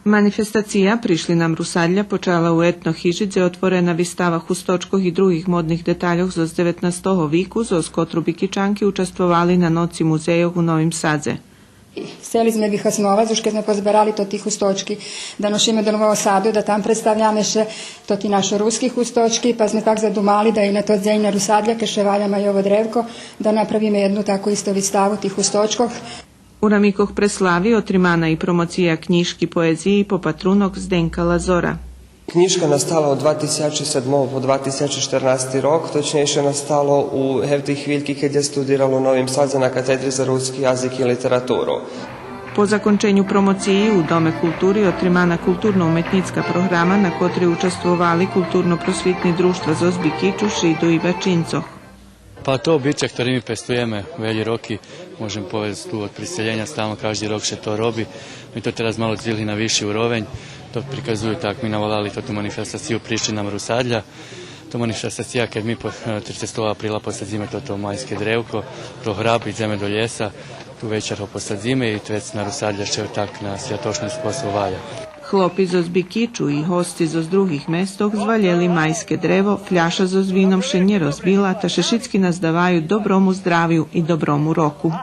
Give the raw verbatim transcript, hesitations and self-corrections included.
Манифестация „Пришли нам Русадля” почала у Етно хижи, дзе отворена вистава хусточкох и других модних детальох зоз дзеветнастого вику, зоз котру Бикичанки участвовали на ноци музейох у Новим Садзе. Сцели зме вихасновац, уж кед зме позберали тоти хусточки да ношиме до Нового Саду, да там представяме ше тоти нашо руски хусточки, па зме так задумали да и на тот дзень на Русадля, кед ше валя майово древко, да направиме єдну таку исто виставу тих хусточкох. У рамикох преслави отримана и промоция кнїжки поезиї „Попатрунок” Зденка Лазора. Кнїжка настала од два тисячи седмого по два тисячи штернасти рок, точнєйше настала у гевтей хвильки кед я студирал у Новим Садзе на катедри за руски язик и литературу. По законченю промоциї у Доме култури отримана културно-уметнїцка програма, на котрей участвовали културно-просвитни дружтва зоз Бикичу, Шиду и Бачинцох. Па то обичай хтори ми пестуєме велї роки, можем повесц ту од приселєня, стално кажди рок ше то роби. Ми то тераз мало здвигли на висши уровень, то приказую так, ми наволали тоту манифестацию „Пришли нам Русадля”. То манифестация, кед ми по, трицестого априла посадзиме тото майске древко, про граб, идземе до лєса, ту вечар го посадзиме и вец на Русадля ше так на святошни способ валя. Хлопи зоз Бикичу и госци зоз других местох звалєли майске древо, фляша зоз вином ше нє розбила, та ше шицки наздаваю доброму здравю и доброму року.